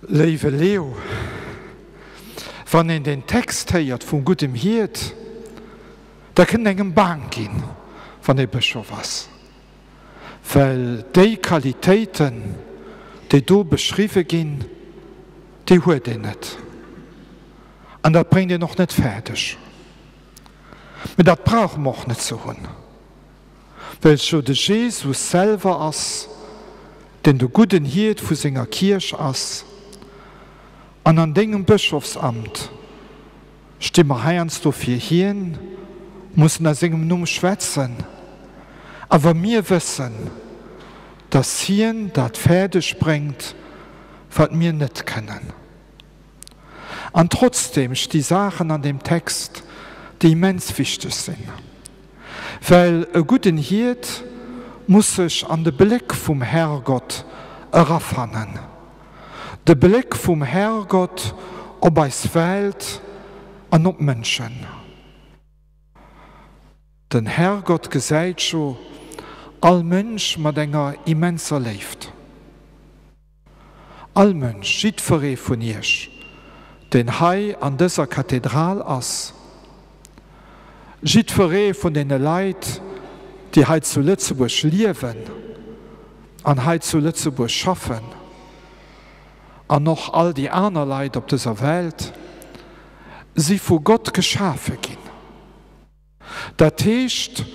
Léiwe Leo, wann een deen Text héiert vum guddem Hiert, da kënnt engem baang ginn, wann ee Bëschof ass, well déi Qualitéiten, déi do beschriwwe ginn, déi huet een net an dat bréngt een och net fäerdeg. Mä dat brauche mer och net ze hunn. Well et jo de Jesus selwer ass, deen de gudden Hiert vu senger Kierch ass, an an dengem Bëschofsamt sti mer heiansdo fir hien, mussen a sengem Numm schwätzen, awer mir wëssen, dass hien dat fäerdeg bréngt, wat mir net kënnen. An trotzdem sti Saachen an deem Text, déi immens wichteg sinn. Well e gudden Hiert muss sech an de Bléck vum Herrgott erafannen, de Bléck vum Herrgott op eis Welt an op d'Mënschen. Den Herrgott gesäit jo all Mënsch mat enger immenser Léift. All Mënsch, jiddferee vun iech, deen hei an dëser Kathedral ass, jiddferee vun deene Leit, déi hei zu Lëtzebuerg liewen an hei zu Lëtzebuerg schaffen, an och all déi aner Leit op dëser Welt, si vu Gott geschafe ginn. Dat heescht,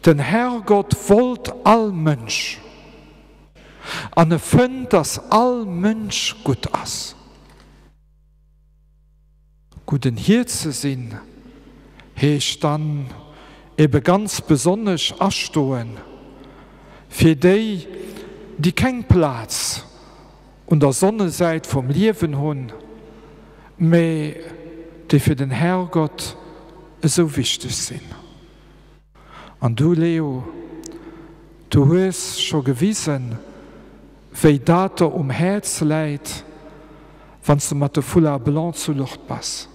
den Herrgott wollt all Mënsch an e fënnt, dass all Mënsch gutt ass. Gudden Hiert ze sinn, heescht dann ebe ganz besonnesch astoen fir déi, déi keng Plaz un der Sonnesäit vum Liewen hunn, mä déi fir den Herrgott esou wichteg sinn. An du, Leo, du hues scho gewisen, wéi dat der um Häerz läit, wann s de mat de Foulard blanc zu Lourdes bass.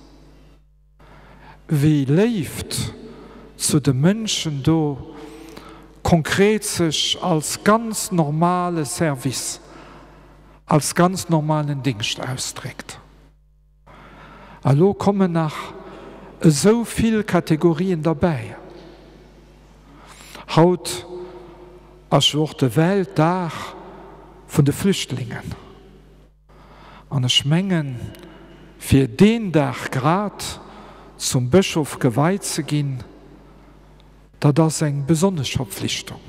Wéi Léift zu de Mënschen do konkret sech als ganz normale Service, als ganz normalen Dingscht ausdréckt. A lo kommen nach esou vill Kategorien derbäi. Haut ass jo och de Weltdag vun de Flüchtlingen. An ech mengen, fir deen Dag grad zum Bëschof geweit ze ginn, dat ass eng besonnesch Verpflichtung,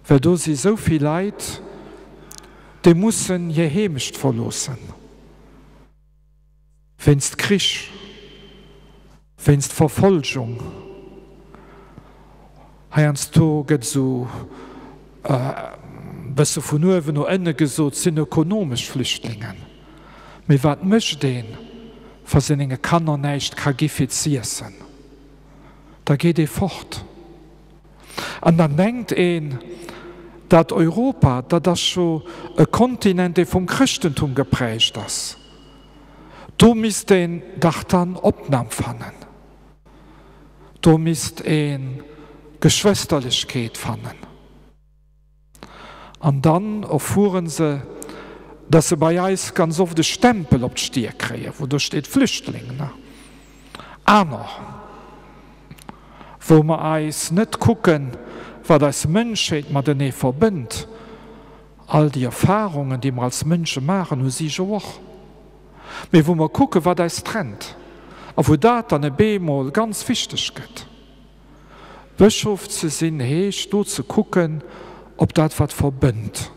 well do si sou vill Leit, déi mussen hir Heemecht verloossen. Wéinst Krich, wéinst Verfolgung. Heiansdo gëtt esou e bësse vun uewen no ënne gesot, et sinn ökonomesch Flüchtlingen. Mee wat mécht een, wa senge Kanner näischt ka gi fir z'iessen? Da geet ee fort. An dann denkt een, dat Europa, dat ass jo e Kontinent, dee vum Chrëschtentum geprägt ass. Do misst een dach dann Opnam fannen. Do misst ee Geschwësterlechkeet fannen. An dann erfuere se, dass se bei eis ganz oft e Stempel op d'Stier kréien, wou do steet Flüchtling, ne? Aner, wou mer eis net kucken, wat eis Mënschheet matenee verbënnt. All déi Erfahrungen, déi mer als Mënsche maachen, hu si jo och. Mee wou mer kucken, wat eis trennt a wou dat dann e beemol ganz wichteg gëtt. Bëschof ze sinn heescht, do ze kucken op dat, wat verbënnt,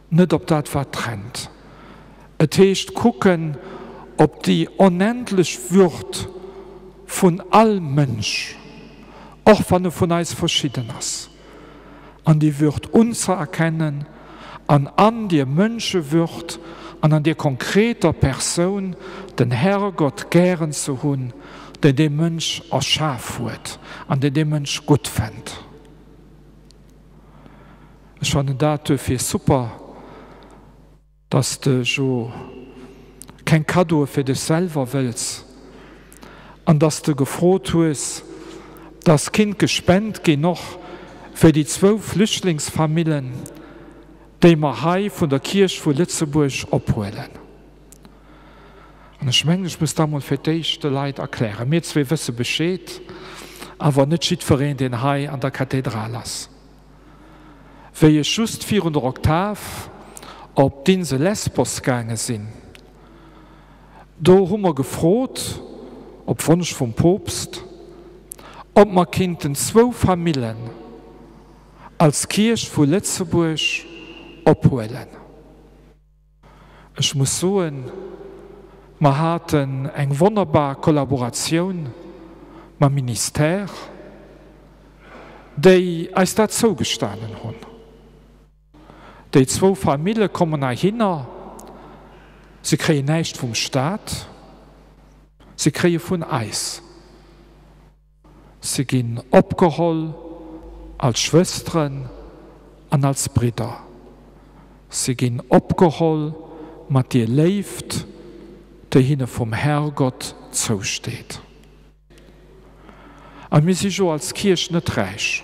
net op dat, wat trennt. Et heescht kucken op déi onendlech Würd vun all Mënsch, och wann e vun eis verschidden ass. An déi Würd unzëerkennen an an dier Mënschewürd an an dier konkreter Persoun den Herrgott gären ze hunn, deen dee Mënsch erschaf huet an deen dee Mënsch gutt fennt. Ech fannen dat duerfir super. Dass de jo keng Kaddoe fir dech selwer wëlls an dass de gefrot hues, dass kinnt gespent ginn, och fir déi zwou Flüchtlingsfamillen. Déi mer hei vun der Kierch vu Lëtzebuerg ophuelen. An ech mengen, ech muss da mol fir d'éischt de Leit erklären, mir zwee wësse Bescheed, awer net jiddwereen, deen hei an der Kathedral ass. Wéi ech just virun der Oktav op d'Insel Lesbos gaange sinn, do hu mer gefrot, op Wonsch vum Poopst, ob mer kinnten zwou Famillen als Kierch vu Lëtzebuerg ophuelen. Ech muss soen, mer haten eng wonnerbar Kollaboratioun mam Ministère, déi eis dat zougestanen hunn. Déi zwou Famille kommen heihinner, se kréien näischt vum Stat, se kréie vun eis. Se ginn opgeholl als Schwësteren an als Bridder. Se ginn opgeholl mat dier Léift, déi hinne vum Herrgott zousteet. A mir si jo als Kierch net räich,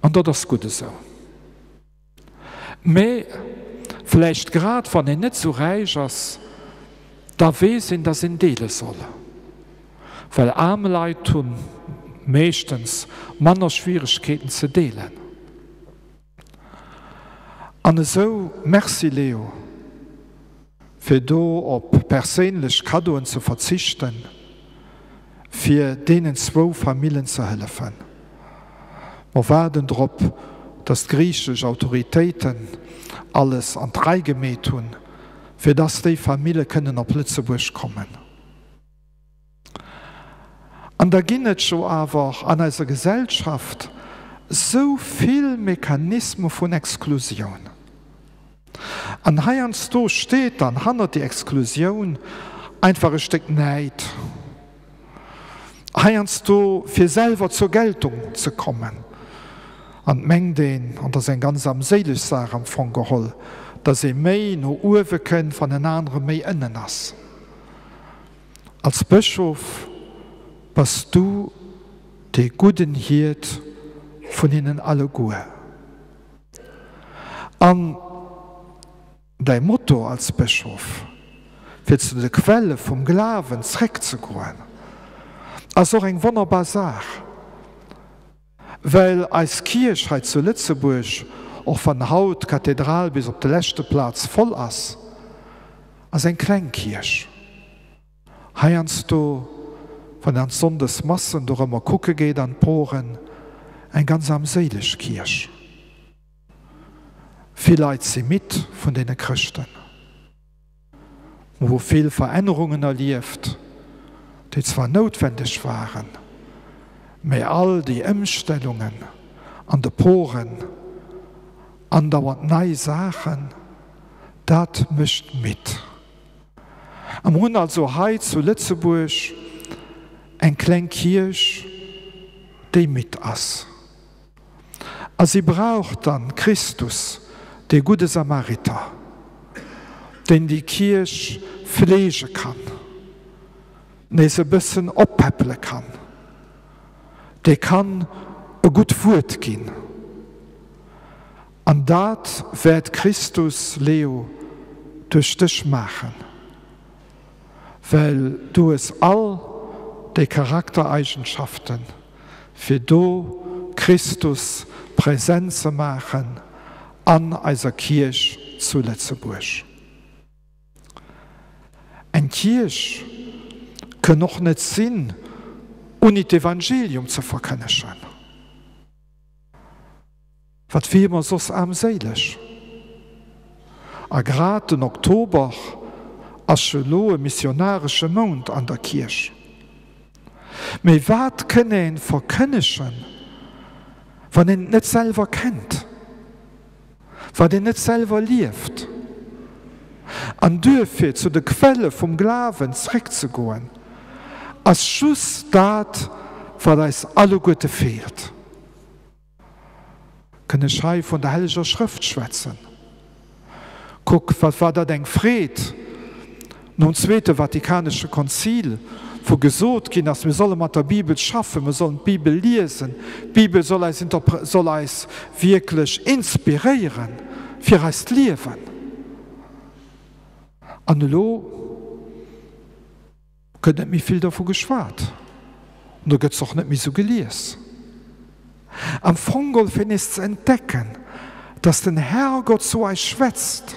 an dat ass gutt esou. Mä vläicht grad wann een net sou räich ass, da weess een, dass een deele soll. Well aarm Leit hu meeschtens manner Schwieregkeeten ze deelen. An esou, Merci Leo. Fir do op perséinlech Kaddoen ze verzichten, fir deenen zwou Famillen ze hëllefen. Mer waarden drop, dass d'griichesch Autoritéiten alles an d'Rei gemeet hunn, fir dass déi Famille kënnen op Lëtzebuerg kommen. An da ginn et jo awer an eiser Gesellschaft sou vill Mechanisme vun Exklusioun. An heiansdo steet dann hannert déi Exklusioun einfach e Stéck Näid, heiansdo fir selwer zur Geltung ze kommen. An et mengt een, an dat ass eng ganz armséileg Saach am Fong geholl, dass ee méi no uewe kënnt, wann en anere méi ënnen ass. Als Bëschof bass du dee gudden Hiert vun hinnen alleguer. An däi Motto als Bëschof, fir zu de Quelle vum Glawen zréckzegoen, ass och eng wonnerbar Saach, well eis Kierch hei zu Lëtzebuerg, och wann haut d'Kathedral bis op de leschte Plaz voll ass, ass eng kleng Kierch. Heiansdo, wann een an d'Sonndesmassen dorëmmer kucke geet an d'Poren, eng ganz armséileg Kierch. Vill Leit si midd vun deene Chrëschten. Mer hu vill Verännerungen erlieft, déi zwar noutwendeg waren, mä all déi Ëmstellungen an de Poren, andauernd nei Saachen, dat mécht midd. A mer hunn also hei zu Lëtzebuerg eng kleng Kierch, déi midd ass. A si brauch dann Christus, dee gudde Samariter, deen déi Kierch fleege kann, nees e bëssen oppäppele kann, dee kann e gutt Wuert ginn. An dat wäert Christus, Leo, duerch dech maachen, well du hues all déi Charaktereigenschaften, fir do Christus präsent ze maachen an eiser Kierch zu Lëtzebuerg. Eng Kierch kënn och net sinn, unni d'Evangelium ze verkënnegen. Wat wier mer soss aarmséileg? A grad den Oktober ass jo lo e missionaresche Mount an der Kierch. Mee wat kënn een verkënnegen, wann een et net selwer kennt, wat een net selwer lieft? An duerfir zu de Quelle vum Glawen zréckzegoen, ass just dat, wat eis alleguerte feelt. Kënn ech hei vun der Helleger Schrëft schwätzen? Kuck, wat war dat eng Freed nom Zweete Vatikanesche Konzil, wou gesot ginn ass, mir solle mat der Bibel schaffen, mir sollen d'Bibel liesen, d'Bibel soll eis soll eis wierklech inspiréieren. fir eist Liewen. An elo gëtt net méi vill dovu geschwat an do gëtt se och net méi sou gelies. Am Fong geholl fir nees ze entdecken, dass den Herrgott zu eis schwätzt,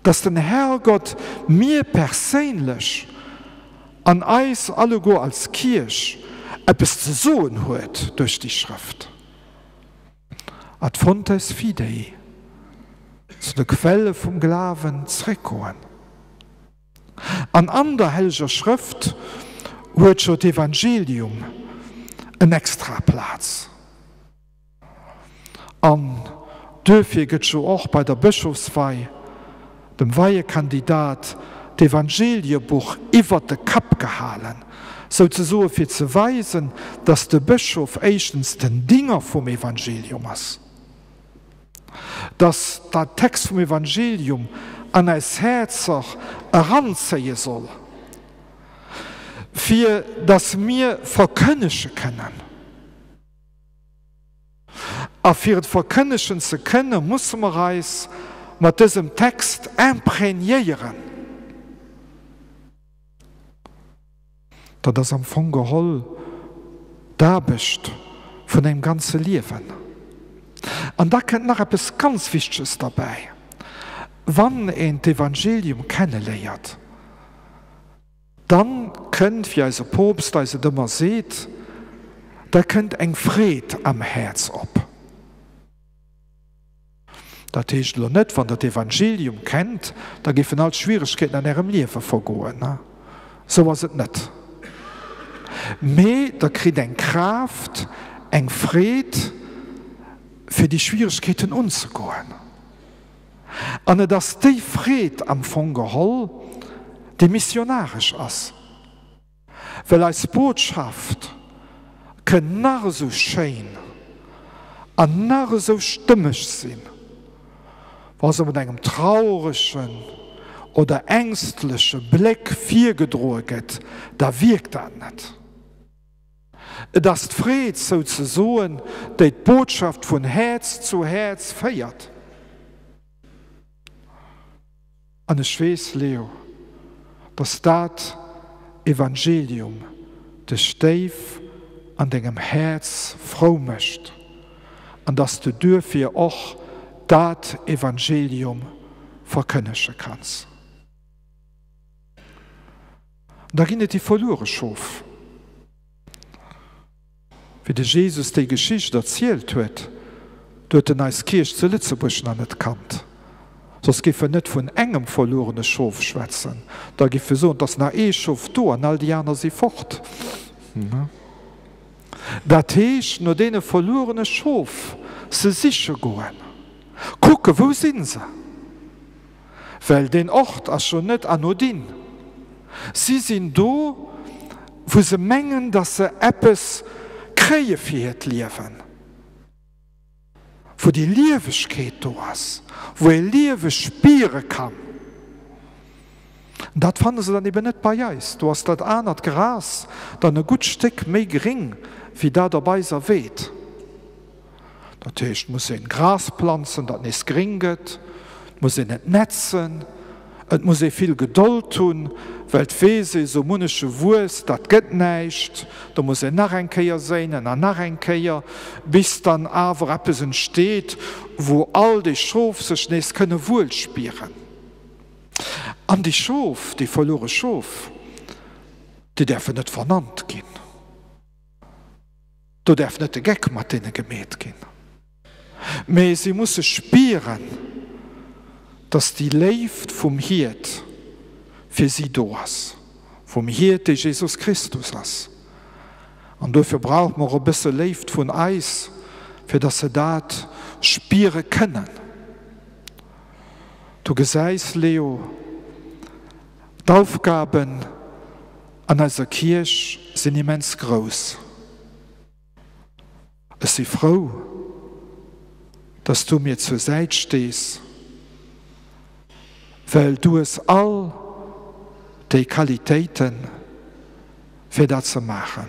dass den Herrgott mir perséinlech an eis alleguer als Kierch eppes ze soen huet duerch déi Schrëft. Ad fontes fidei, zu de Quelle vum Glawen zréckgoen. An an der Helleger Schrëft huet jo d'Evangelium en extra Plaz. An duerfir gëtt jo och bei der Bëschofswei dem Weiekandidat d'Evangeliebuch iwwert de Kapp gehalen, souzesoe fir ze weisen, dass de Bëschof éischtens den Dinger vum Evangelium ass, dass dat Text vum Evangelium an eis Häerzer eranzéie soll, fir dass mir verkënnege kënnen. A fir et verkënnegen ze kënne musse mer eis mat dësem Text imprégnéieren. Dat ass am Fong geholl d'Aarbecht vun engem ganze Liewen. An da kënnt nach eppes ganz Wichteges derbäi, Wann een d'Evangelium kenneléiert, Dann kënnt, wéi eise Poopst eis et ëmmer seet, da kënnt eng Freed am Häerz op. Dat heescht elo net, wann Der d'Evangelium kennt, da géifen all d'Schwieregkeeten an Ärem Liewe vergoen. Esou ass et net. Mee Der kritt eng Kraaft, eng Freed, fir déi Schwieregkeeten unzegoen. An et ass déi Freed am Fong geholl, déi missionaresch ass, well eis Botschaft kënn nach esou schéin an nach esou stëmmeg sinn, wa se mat engem trauregen oder ängstleche Bléck virgedroe gëtt, da wierkt dat net. Et ass d'Freed souzesoen, déi d'Botschaft vun Häerz zu Häerz féiert. An ech weess, Leo, dass dat Evangelium dech déif an dengem Häerz frou mécht an dass du duerfir och dat Evangelium verkënnege kanns. An da ginn et déi verluere Schof. Wéi de Jesus déi Geschicht erzielt huet, du huet en eis Kierch zu Lëtzebuerg nach net kannt. Soss géif en net vun engem verluerene Schof schwätzen, da géif e soen, 't ass nach ee Schof do an all déi aner si fort. Dat heescht, no deene verluerene Schof se siche goen, kucke wou si se? Well deen Ort ass jo net anodin. Si sinn do, wou se mengen, datt se eppes kréie fir hiert Liewen, wou déi Liewegkeet do ass, wou ee Liewe spiere kann. An dat fanne se dann eben net bei eis. Do ass dat anert Gras dann e gutt Stéck méi gréng wéi dat op eiser Weed. Dat heescht, et muss een Gras planzen, dat nees gréng gëtt, et muss een et netzen, et muss ee vill Gedold hunn, well et weess ee, sou munneche Wuess, dat gëtt näischt, do muss een nach eng Kéier séinen an nach eng Kéier, bis dann awer eppes entsteet, wou all déi Schof sech nees kënne wuel spieren. An déi Schof, déi verluere Schof, déi däerfen net vernannt ginn. Do däerf net de Geck mat deene gemeet ginn, mee si musse spieren, dass déi Léift vum Hiert fir si do ass, vum Hiert, dee Jesus Christus ass. An duerfir brauche mer och e bësse Léift vun eis, fir dass se dat spiere kënnen. Du gesäis, Leo, d'Aufgaben an eiser Kierch sinn immens grouss. Ech si frou, dass du mir zur Säit stees, well du hues all déi Qualitéiten, fir dat ze maachen.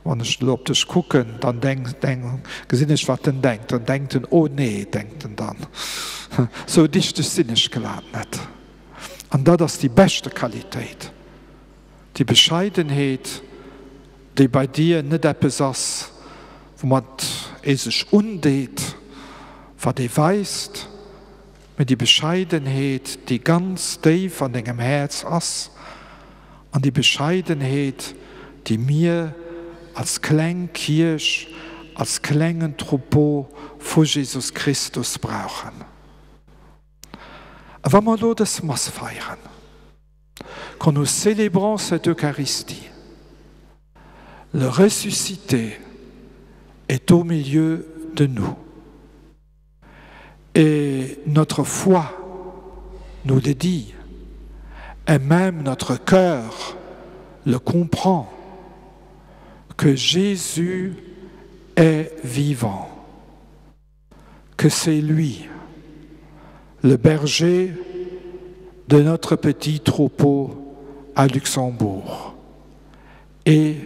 Wann ech elo op dech kucken, dann denk, denk, gesinn ech, wat en denkt. Dann denkt en, Oh nee, denkt en dann, sou dichteg sinn ech glat net. An dat ass déi beschte Qualitéit, déi Bescheidenheet, déi bei dir net eppes ass, woumat ee sech undeet, wat ee weist, mee déi Bescheidenheet, déi ganz déif an dengem Häerz ass, an déi Bescheidenheet, déi mir als kleng Kierch, als klengen Troupeau vu Jesus Christus brauchen. A wa mer elo dës Mass feieren, quand nous célébrons cette Eucharistie, le Ressuscité est au milieu de nous. Et notre foi nous le dit, et même notre cœur le comprend, que Jésus est vivant, que c'est lui, le berger de notre petit troupeau à Luxembourg, et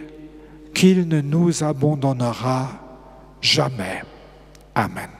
qu'il ne nous abandonnera jamais. Amen.